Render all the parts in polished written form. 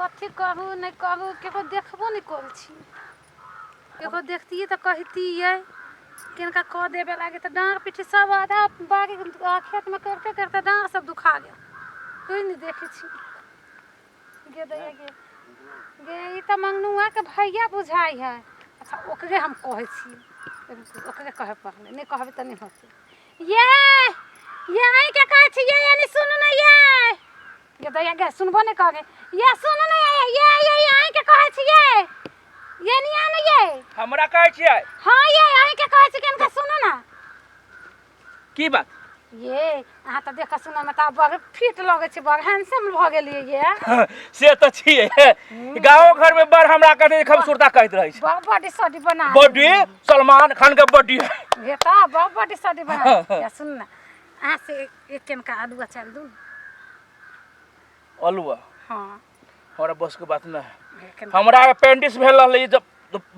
कथी कहू नहि कहू, केकरो देखबो नहि करै छी। केकरो देखतियै तऽ कहितियै किनका कऽ देबे लागे तऽ डाँड़ पीठी सब आधा बाड़ी खेतमे करिते करिते डाँड़ सब दुखा गेल। कोइ नहि देखै छी। गे दैया गे, गे ई तऽ मंगनुआके भैया बुझाइ है। अच्छा ओकरे हम कहै छी, ओकरे कहै पड़लै, नहि कहबै तऽ नहि होतै। ये ये अहीँके कहै छी ये, यानी सुनू ने ये। गे दैया गे, सुनबो नहि करे। ये सुनू ने ये, ये ये ये अहीँके कहै छी ये, ये निया ने ये। हमरा कहै छियै? हाँ ये अहीँके कहै छी, कनिका सुनू ने। की बात? ये अहाँ तऽ देखऽ सुनऽ मे तऽ बड़ फिट लगै छै, बड़ हैंडसम भऽ गेलियै ये। से तऽ छियै, गाँव घर में बड़ हमरा कहै खूबसूरता कहैत रहै छै। बड़ बॉडी सॉडी बना बॉडी सलमान खान के बॉडी हे तऽ बड़ बॉडी सॉडी बना। या सुन ने, अहाँ से एक केनका आलुआ चालि दू। आलुआ? हाँ। हमरा बस के बात नहि है, हमरा अपेंडिक्स भेल रहलै जब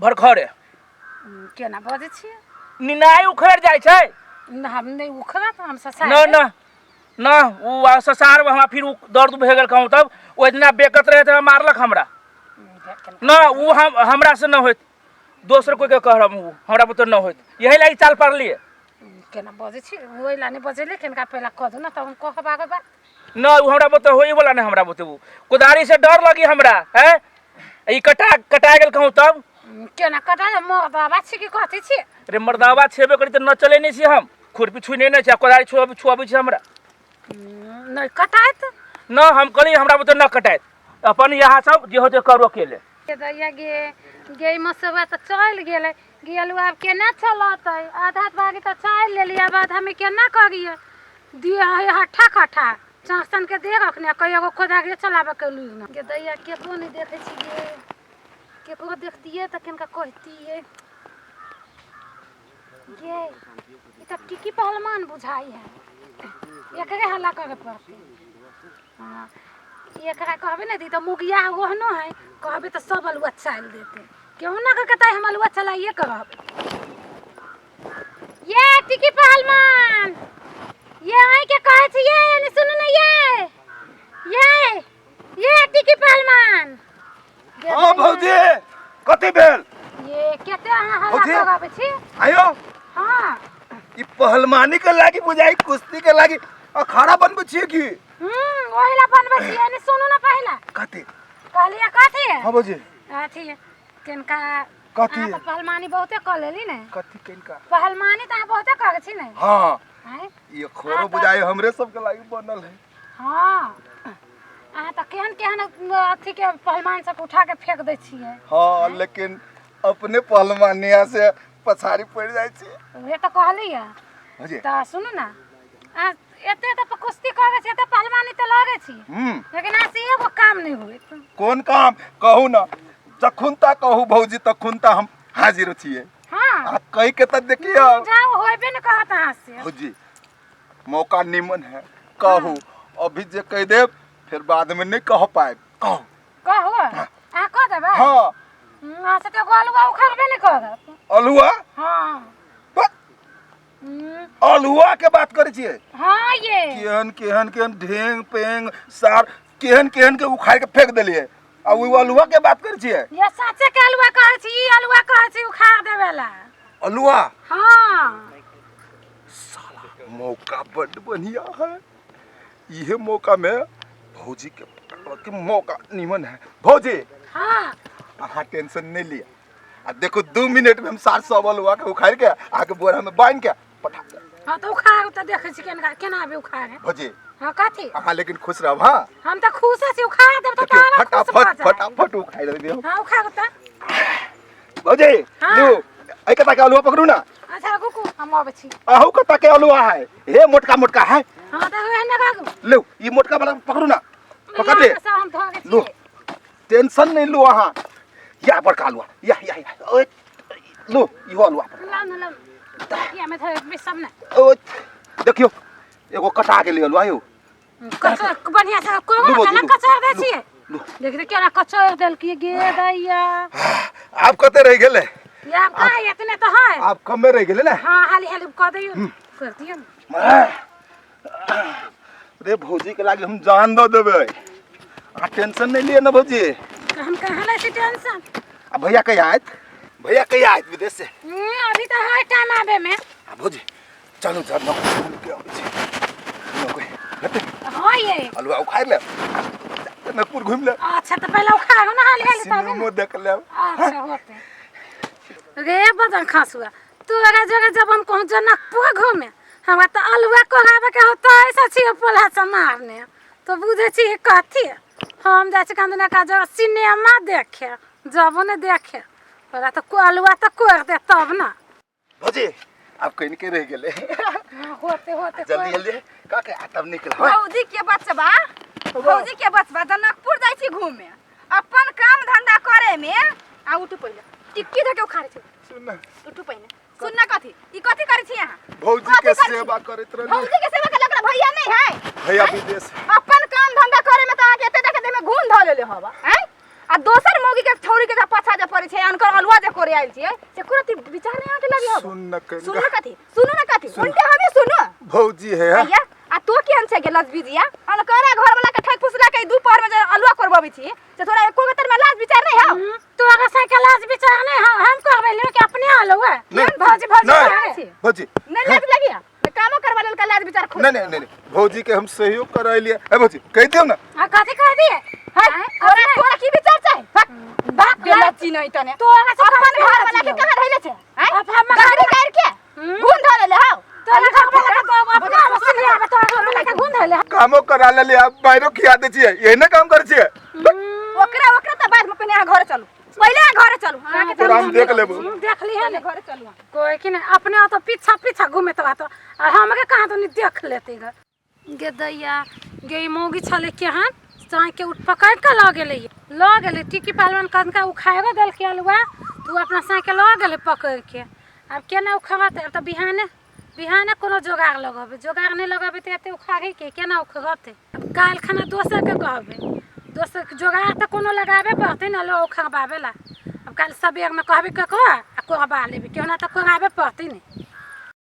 भरखरे। केना बजै छियै? निनाइ उखड़ि जाइ छै। न, हम नहि उखड़त, हम ससार न न न, उ आ ससार हमरा फिर उ दर्द भए गेल कहूँ तब ओहि दिना बेकत रहे तऽ मारलक हमरा। न उ हम हमरा से न होइत, दोसर कोई के कहब उ हमरा बुते न होइत, यही लागि चाल पड़लियै। केना बजै छी? ओहि ला नहि बजेले, केनका पहला कह दू ने तब हम कहब आगे बात। न उ हमरा बुते होई वाला नहीं, हमरा बुते उ कोदारी से डर लगी हमरा है, ई कटा कटा गेल कहूँ तब। केना कटा? मर्दाबा छी कि कथी छी? रे मर्दाबा छेबे करी तऽ न चले नहीं छी हम, खुरपी छुने नहीं छी, कोदारी छुअबै छुअबै छी हमरा। नहीं कटाइत। न हम कहली हमरा बुते न कटाइत, अपन यहाँ सब जे होते करू अकेले। दैया गे गे, मसुआ तऽ चलि गेलै गेलू, आब केना चलतै? आधा बागी तऽ चलि लेली, आब आधामे केना करियै? दिए है हट्ठा कट्ठा चाँसन के दे रखने, कई एगो कोदारियो चलाबे के लूरि न। गे दैया, केकरो नहि देखै छी गे, केकरो देखतियै तऽ किनका कहतियै। गे ई तऽ की की पहलवान बुझाइ है, एकरे हल्ला करे पड़तै। हाँ एकरा कहबै ने, तऽ मुगिया ओहनो है, कहबै तऽ सब अलुआ चालि देतै। केहू ना कहतै हम अलुआ चलाइए के रहबै। ये टिकी पहलवान, ये अहीं के कहै छी ये, यानी सुनू ने ये, ये ये टिकी पहलवान। हाँ भौजी, कथी भेल? ये केते अहाँ हल्ला भौजी? करबै छी? आयो। हाँ। ई पहलवानी के लागी बुझाई कुश्ती के लागी अखाड़ा बनबै छियै की? ओही ला बनबै छियै। यानी सुनू ने पहिला। कथी कहलियै? कथी? हाँ भौजी। अथी किनका कथी? अहाँ तऽ पहलवानी बहुते कऽ लेली ने। कथी किनका? पहलवानी तऽ अहाँ बहुते करै छी ने। हाँ। आँय? ई अखोरो बुझाई हमरे सबके लागी बनल है। हाँ अहाँ तऽ केहन केहन अथी के पहलवान सबके उठा के फेंक दै छियै। हाँ लेकिन अपने पहलवानिया से पछाड़ी पड़ जाइ छी। उहे तऽ कहलियै। भौजी। तऽ सुनू ने, अहाँ एते तऽ कुश्ती करै छी, एते पहलवानी तऽ लगै छी, लेकिन अहाँ से एगो काम नहि होइत। कोन काम कहू ने? जखुन ता कहू भौजी तखुन ता हम हाजिर छियै। हाँ। आ कहि के तऽ देखियौ। जाउ, होइबे नहि कहत अहाँ से। भौजी मौका निमन है, कहू अभी जे कह देब फिर बाद में नहीं कह पाए, कहू। कहू? अहाँ कह देबै? हाँ। अहाँ से तऽ एगो अलुआ उखड़बे नहि करत। अलुआ? हाँ। बस, अलुआ के बात करै छियै? हाँ ये। केहन केहन केहन ढेंग पेंग सार केहन केहन के उखाड़ के फेंक देलियै आ ओ अलुआ के बात करै छियै? ये साचे के अलुआ कहै छी, ई अलुआ कहै छी उखाड़ देबे ला। अलुआ? हाँ। मौका बड बढ़िया है, इहे मौका में भौजी के पकड़ के मौका निमन है। भौजी। हाँ। अहाँ टेंशन नहीं लिया, आ देखो 2 मिनट में हम 700 अलुआ के उखाड़ के आके बोरा में बांध के पठा देब। हाँ तो उखाड़ तऽ देखै छी केना केना आबे उखाड़े। भौजी। हाँ कथी? अहाँ लेकिन खुश रहब। हाँ हम तऽ खुश छी, उखाड़ देब तऽ देखियौ, आरो खुश भऽ फटाफट जायब। फटाफट उखाड़ देब। हाँ उखाड़ तऽ। भौजी। हाँ। लू एहि कता के अलुआ पकड़ू ना। अच्छा रुकू, हम अबै छी। अहू कता के अलुआ है, हे मोटका मोटका है। हाँ तऽ उएह ने राखू। लू ई मोटका वाला पकड़ू ना, पकड़ ले। सब हम धऽ लू छी। टेंशन नहीं लू अहाँ, या बड़का अलुआ या या या ओए लू इहो अलुआ पकड़ू। लाउ ने, लाउ ने, या में धऽ सब ने। ओ देखियौ एगो कटा गेलै अलुआ यौ। कचर बढ़िया से कोना लू भौजी, केना लू, कचर दै लू, छियै? लू। देख देख केना कचर देलकै गे दैया। आब कते रहि गेलै? या आब कहाँ एतने तऽ है। आब कमे रहि गेलै ने। हाँ हाली हाली कऽ दियौ, कर दियौ ने। रे भौजी के लागी हम जान दऽ देबै। आ टेंशन नहीं लिए ना भौजी। हम कहाँ लै छी टेंशन। आ भैया कहिया आयत? भैया कहिया आयत विदेश से? अभी तो है टाइम आबे में। आ भौजी चलू जनकपुर घूम के अबै छी। नौकरी हेतै? हाँ ये। अलुआ उखाड़ि लेब, जनकपुर घुमि लेब। अच्छा तो पहले उखाड़ो ना हाली हाली तब सिनेमो देख लेब। अच्छा होते रे बदन खासुआ तोरा जगह जब हम कहूँ जनकपुर घूमे हमरा तो अलुआ कोहाबे के होता ऐसा छियै पोला से मारने तो बुझे छी कथी। हम जाइ छी कंदना का जगह सिनेमा देखे जबो ने देखे ओकरा तो अलुआ तो कोर दे तब ना। भौजी अब कहीं के रह गेले। हाँ, होते होते जल्दी जल्दी का के आ तब निकल। हाँ भौजी के बचबा, भौजी के बचबा जनकपुर जाइ छी घूमे अपन काम धंधा करे में। आ उठू पहिले टिक्की धके उखाड़े छी। सुन ना। उठू पहिले। सुन ना कथी ई कथी करै छी अहाँ? भौजी कथी के करै छी? सेवा करैत रहली। भौजी के सेवा करला भैया नहीं है? भैया विदेश। अपन काम धंधा करे में त अहाँ के एते देखे देह में घून ध लेले हवा हैं। आ दोसर मौगी के छौरी के पाछा जे पड़े छै अनकर अलुआ जे करे आयल छियै से कुरती विचार नहीं अहाँ के लगी हवा। सुन ना कनिका। सुन ना कथी? सुनू ना कथी? सुन। उल्टे हमें सुनू। भौजी है, हाँ? भैया, आ तो केहन छै गे लजबिजिया? अनकरा घर वाला के ठक फुसला के दोपहर में जे अलुआ करबबै छी से तोरा एको बेर में लाज विचार नहीं हौ? तोरा से के लाज विचार नहीं हौ, हम करबै ले के अपने अलुआ। नहीं, भौजी, भौजी नहीं, करै छी। भौजी। नहीं लाज लगी हौ? कामो करवा लेल के लाज विचार खोल। नहीं, नहीं, नहीं, नहीं, भौजी के हम सहयोग करैलिए। ए भौजी, कहि दियौ ना। आ कथी कह दिए? हाय, आँय, तोरा कथी? तोरा की विचार चाही? हट, बाप बेलच्ची नहीं तने। तोरा से अपन कथी घर वाला के बेलच्ची हौ? कहाँ धैले छै? आँय? अब हम गाड़ी गाड़ के घून धऽ लेले हौ। तोरा घर वाला के तो अपना मशीन ले आबे, तोरा घर वाला के घून धैले हौ। कामो करा लेलिए, अब बाहरो खिया दै छियै, यही ने काम करै छियै। ओकरा ओकरा तऽ बाद में पहिने अहाँ घरे चलू, पहिले अहाँ घरे चलू। अहाँके तोरा हम देख लेबो। देख लिहे ने। घरे चलू अहाँ। कोई कि नहीं अपने तो पीछा पीछा घूमे तो आतो और हमके कहाँ तो नहीं देख लेते ग। गे दैया गे ई मौगी छलै केहन चाय के उठ पकड़ के लऽ गेलै, लऽ गेलै टिकी पहलवान कनका उखाड़ो देलकै अलुआ तऽ ओ अपना साँय के लऽ गेलै पकड़ के। आब केना उखड़तै? आब तऽ बिहाने बिहाने कोनो जोगाड़ लगेबै, जोगाड़ नहि लगेबै तऽ एते उखाड़ैके केना उखड़तै? आब काल्हि खना दोसरके कहबै, दोसरके जोगाड़ तऽ कोनो लगाबे पड़तै ने अलुआ उखड़बाबै ला। आब काल्हि सबेरमे कहबै ककरो आ कोड़बा लेबै, केहुना तऽ कोड़ाबे पड़तै ने।